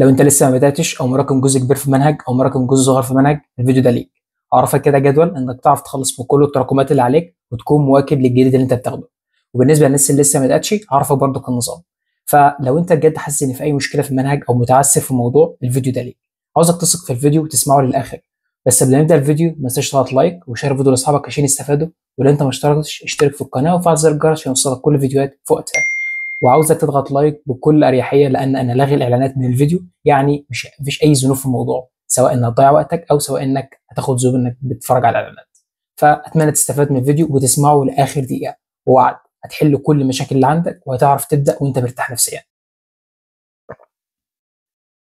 لو انت لسه ما بداتش او مراكم جزء كبير في منهج او مراكم جزء صغير في منهج، الفيديو ده ليك. اعرفك كده جدول انك تعرف تخلص من كل التراكمات اللي عليك وتكون مواكب للجديد اللي انت بتاخده. وبالنسبة للناس اللي لسه ما بداتش هعرفك برضك النظام. فلو انت بجد حاسس ان في اي مشكلة في المنهج او متعسر في الموضوع، الفيديو ده ليك. عاوزك تثق في الفيديو وتسمعه للاخر. بس قبل ما نبدا الفيديو ما تنساش تضغط like و share الفيديو لاصحابك عشان يستفادوا، ولو انت ما اشتركتش اشترك في القناة وفعل زر الجرس عشان يوصلك كل الفيديوهات في وقتها. وعاوزك تضغط like بكل اريحية لان انا لاغي الاعلانات من الفيديو، يعني مش مفيش اي ذنوب في الموضوع، سواء انك هتضيع وقتك او سواء انك هتاخد ذنوب انك بتتفرج على الاعلانات. فاتمنى تستفاد من الفيديو وتسمعه لاخر دقيقة، ووعد هتحل كل المشاكل اللي عندك وهتعرف تبدا وانت مرتاح نفسيا.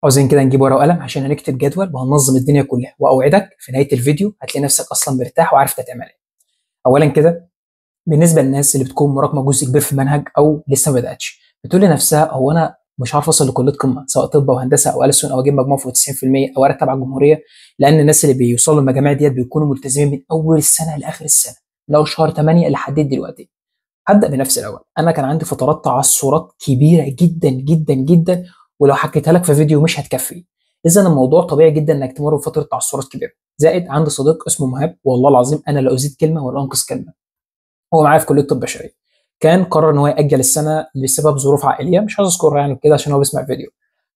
عاوزين كده نجيب ورقة وقلم عشان هنكتب جدول وهننظم الدنيا كلها، واوعدك في نهاية الفيديو هتلاقي نفسك اصلا مرتاح وعارف هتعمل ايه. اولا كده بالنسبة للناس اللي بتكون مراكمه جزء كبير في المنهج او لسه ما بداتش، بتقول لنفسها هو انا مش عارف اوصل لكليه قمة سواء طب او هندسة او ألسن او اجيب مجموع فوق 90% او ارتب على الجمهورية، لان الناس اللي بيوصلوا المجاميع ديت بيكونوا ملتزمين من اول السنة لاخر السنة، لو شهر 8 لحد دلوقتي. هبدا بنفسي الاول. انا كان عندي فترات تعثرات كبيرة جدا جدا جدا، ولو حكيتها لك في فيديو مش هتكفي. اذا الموضوع طبيعي جدا انك تمر بفترة تعثرات كبيرة. زائد عندي صديق اسمه مهاب، والله العظيم انا لا ازيد كلمة ولا انقص كلمة. هو معايا في كليه طب بشري، كان قرر ان هو ياجل السنة لسبب ظروف عائلية مش عايز اذكرها يعني كده عشان هو بيسمع فيديو،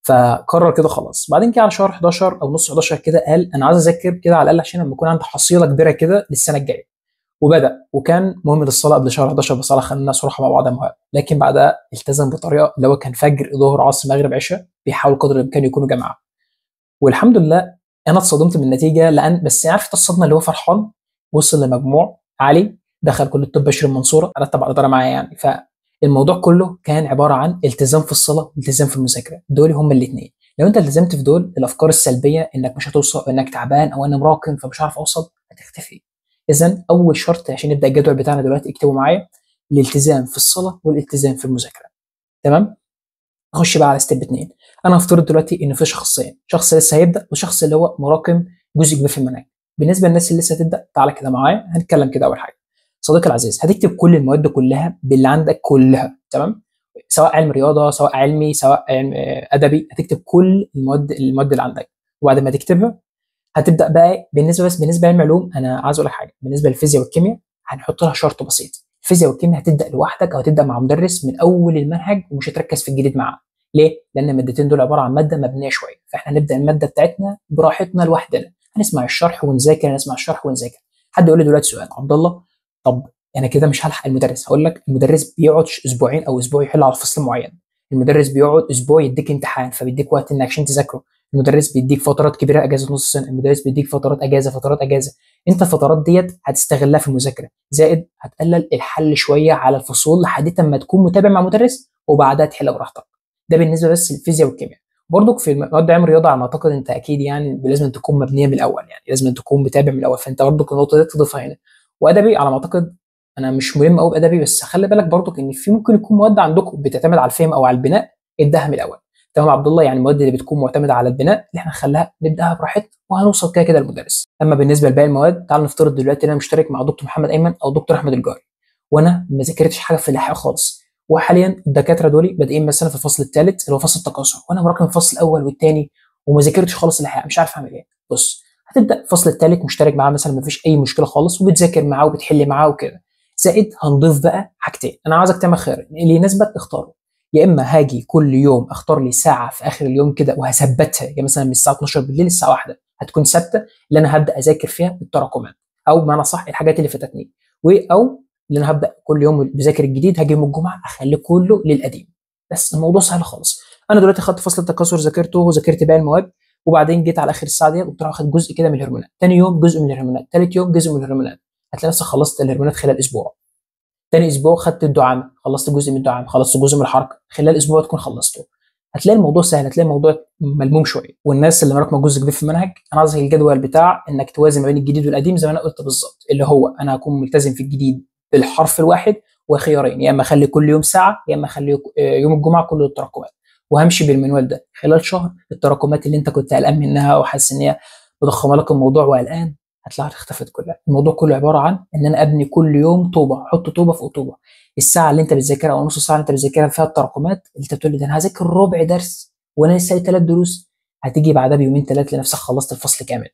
فقرر كده خلاص. بعدين كده على شهر 11 او نص 11 كده قال انا عايز اذاكر كده على الاقل عشان لما يكون عندي حصيله كبيرة كده للسنة الجاية. وبدا، وكان مهم للصلاة قبل شهر 11 بصلاة، خلينا صراحة مع بعض يا مهاب. لكن بعدها التزم بطريقة اللي هو كان فجر ظهر عصر مغرب عشاء بيحاول قدر الامكان يكونوا جماعة. والحمد لله انا اتصدمت من النتيجة، لان بس عارف الصدمة اللي هو فرحان وصل لمجموع عالي، دخل كليه طب بشري المنصورة، رتب على الادارة معايا يعني. فالموضوع كله كان عبارة عن التزام في الصلاة والتزام في المذاكرة، دول هما الاثنين. لو انت التزمت في دول، الافكار السلبية انك مش هتوصل انك تعبان او انا مراكم فمش عارف اوصل هتختفي. اذا اول شرط عشان نبدا الجدول بتاعنا دلوقتي اكتبوا معايا، الالتزام في الصلاة والالتزام في المذاكرة. تمام؟ نخش بقى على step 2. انا هفترض دلوقتي ان في شخصين، شخص لسه هيبدا وشخص اللي هو مراكم جزء كبير في المنهج. بالنسبة للناس اللي لسه هتبدا تعالى كده معايا هنتكلم كده. اول حاجة صديقي العزيز، هتكتب كل المواد كلها باللي عندك كلها، تمام؟ سواء علم رياضة سواء علمي سواء علم ادبي، هتكتب كل المواد اللي عندك. وبعد ما تكتبها هتبدا بقى بالنسبة لعلم العلوم، انا عايز اقول لك حاجة. بالنسبة للفيزياء والكيمياء هنحط لها شرط بسيط. الفيزياء والكيمياء هتبدا لوحدك او هتبدا مع مدرس من اول المنهج ومش هتركز في الجديد معاه. ليه؟ لان المادتين دول عبارة عن مادة مبنية شوية، فاحنا هنبدا المادة بتاعتنا براحتنا لوحدنا، هنسمع الشرح ونذاكر، هنسمع الشرح ونذاكر. حد يقول لي دلوقتي سؤال، عبد الله طب انا كده مش هلحق المدرس؟ هقول لك المدرس بيقعد اسبوعين او اسبوع يحل على فصل معين، المدرس بيقعد اسبوع يديك امتحان فبيديك وقت انك عشان تذاكره، المدرس بيديك فترات كبيرة اجازه نص السنة، المدرس بيديك فترات اجازه فترات اجازه. انت الفترات ديت هتستغلها في المذاكرة، زائد هتقلل الحل شوية على الفصول لحد ما تكون متابع مع مدرس وبعدها تحل براحتك. ده بالنسبة بس للفيزياء والكيمياء. برضك في مواد علم الرياضة على ما اعتقد انت اكيد يعني لازم تكون مبنية من الاول، يعني لازم تكون متابع من الاول، فانت برضك النقطة دي تضيفها هنا. وادبي على ما اعتقد انا مش ملم قوي بادبي، بس خلي بالك برضك ان في ممكن يكون مواد عندكم بتعتمد على الفهم او على البناء، ابداها من الاول. تمام يا عبد الله؟ يعني المواد اللي بتكون معتمدة على البناء اللي احنا نخليها نبداها براحتنا وهنوصل كده كده للمدرس. اما بالنسبة لباقي المواد، تعال نفترض دلوقتي ان انا مشترك مع دكتور محمد ايمن او دكتور احمد الجاري، وانا ما ذاكرتش حاجة في الاحياء خالص، وحاليا الدكاترة دول بادئين مثلا في الفصل الثالث اللي هو فصل التكاثر، وانا مراكم الفصل الاول والثاني وما ذاكرتش خالص الاحياء، مش عارف اعمل ايه. بص، هتبدا الفصل الثالث مشترك معاه مثلا، ما فيش اي مشكلة خالص، وبتذاكر معاه وبتحل معاه وكده. زائد هنضيف بقى حاجتين، انا عاوزك تعمل خيار اللي يناسبك اختاره. يا اما هاجي كل يوم اختار لي ساعة في اخر اليوم كده وهثبتها، يعني مثلا من الساعة 12 بالليل للساعة 1 هتكون ثابتة اللي انا هبدا اذاكر فيها التراكمات او بمعنى صح الحاجات اللي فاتتني، او اللي انا هبدا كل يوم بذاكر الجديد، هاجي يوم الجمعة اخليه كله للقديم. بس الموضوع سهل خالص. انا دلوقتي خدت فصل التكاثر ذاكرته وذاكرت باقي المواد، وبعدين جيت على اخر الساعة دي قمت واخد جزء كده من الهرمونات، ثاني يوم جزء من الهرمونات، ثالث يوم جزء من الهرمونات، هتلاقي نفسك خلصت الهرمونات خلال اسبوع. تاني اسبوع خدت الدعامه، خلصت جزء من الدعامه، خلصت جزء من الحركة، خلال اسبوع تكون خلصته. هتلاقي الموضوع سهل، هتلاقي الموضوع ملموم شوية. والناس اللي مراكمه جزء كبير في المنهج، انا عايز الجدول بتاع انك توازن ما بين الجديد والقديم زي ما انا قلت بالظبط، اللي هو انا هكون ملتزم في الجديد بالحرف الواحد وخيارين، يا اما اخلي كل يوم ساعة يا اما اخلي يوم الجمعة كله التراكمات، وهمشي بالمنوال ده خلال شهر. التراكمات اللي انت كنت قلقان منها وحاسس ان هي مضخمه لك الموضوع وقلقان، هتلاقيها اختفت كلها. الموضوع كله عبارة عن ان انا ابني كل يوم طوبة، احط طوبة فوق طوبة. الساعة اللي انت بتذاكرها او نص ساعة اللي انت بتذاكرها فيها التراكمات، اللي انت بتقول لي ده انا هذاكر ربع درس وانا لسه 3 دروس، هتيجي بعدها بيومين 3 لنفسك خلصت الفصل كامل.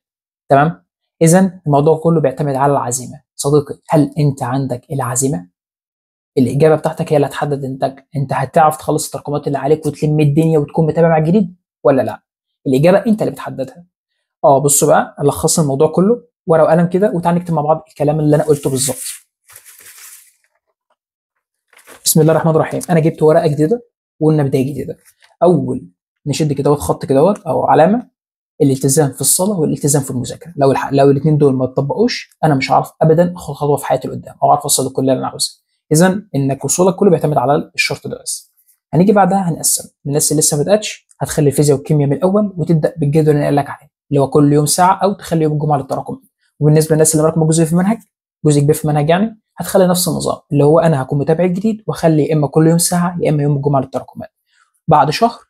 تمام؟ اذا الموضوع كله بيعتمد على العزيمة. صديقي، هل انت عندك العزيمة؟ الاجابة بتاعتك هي اللي هتحدد انت هتعرف تخلص التراكمات اللي عليك وتلم الدنيا وتكون متابع مع الجديد ولا لا. الاجابة انت اللي بتحددها. بصوا بقى، لخص الموضوع كله ورقة وقلم كده، وتعالى نكتب مع بعض الكلام اللي انا قلته بالظبط. بسم الله الرحمن الرحيم. انا جبت ورقة جديدة وقلنا بداية جديدة. اول نشد كده خط كده او علامة، الالتزام في الصلاة والالتزام في المذاكرة. لو الاثنين دول ما اتطبقوش انا مش هعرف ابدا اخد خطوة في حياتي لقدام او اعرف اوصل لكل اللي انا عاوزه. اذا انك وصولك كله بيعتمد على الشرط ده بس. هنيجي بعدها هنقسم. الناس اللي لسه ما بداتش هتخلي الفيزياء والكيمياء من الاول وتبدا بالجدول اللي انا قايل لك عليه، اللي هو كل يوم ساعة او تخلي يوم الجمعة للتراكم. وبالنسبة للناس اللي مراكمه جزء في المنهج، جزء كبير في المنهج يعني، هتخلي نفس النظام اللي هو انا هكون متابع الجديد واخلي يا اما كل يوم ساعة يا اما يوم الجمعة للتراكمات. بعد شهر،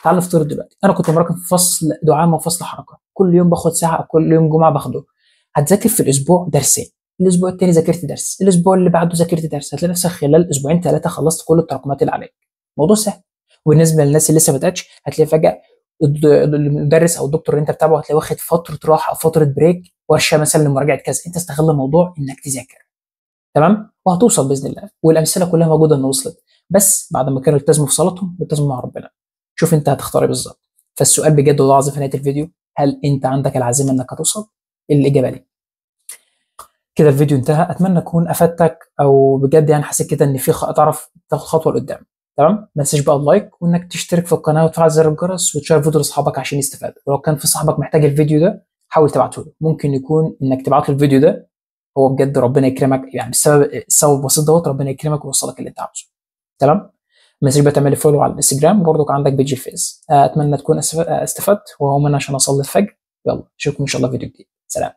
تعال نفترض دلوقتي انا كنت مراكم في فصل دعامة وفصل حركة، كل يوم باخد ساعة او كل يوم جمعه باخده. هتذاكر في الاسبوع درسين، الاسبوع الثاني ذاكرت درس، الاسبوع اللي بعده ذاكرت درس، هتلاقي نفسك خلال اسبوعين 3 خلصت كل التراكمات اللي عليك. موضوع سهل. وبالنسبة للناس اللي لسه ما بداتش، هتلاقي فجاة المدرس او الدكتور اللي انت بتابعه هتلاقي واخد فترة راحة او فترة break، ورشه مثلا لمراجعه كذا، انت استغل الموضوع انك تذاكر. تمام؟ وهتوصل باذن الله، والامثلة كلها موجودة ان وصلت، بس بعد ما كانوا التزموا في صلاتهم والتزموا مع ربنا. شوف انت هتختار ايه بالظبط. فالسؤال بجد والله العظيم في نهاية الفيديو، هل انت عندك العزيمة انك هتوصل؟ الاجابة ليه. كده الفيديو انتهى، اتمنى اكون افدتك او بجد يعني حسيت كده ان في تعرف تاخد خطوة لقدام. تمام؟ ما تنساش بقى ال like، وانك تشترك في القناة وتفعل زر الجرس وتشير الفيديو لاصحابك عشان يستفادوا. ولو كان في صاحبك محتاج الفيديو ده حاول تبعته له، ممكن يكون انك تبعت له الفيديو ده هو بجد ربنا يكرمك، يعني السبب البسيط دوت ربنا يكرمك ويوصلك اللي انت عاوزه. تمام؟ ما تنساش بقى تعمل follow على الانستجرام، وبرضك عندك page الفيس. اتمنى تكون استفدت، وهو من عشان اصلي الفجر. يلا اشوفكم ان شاء الله في فيديو جديد. سلام.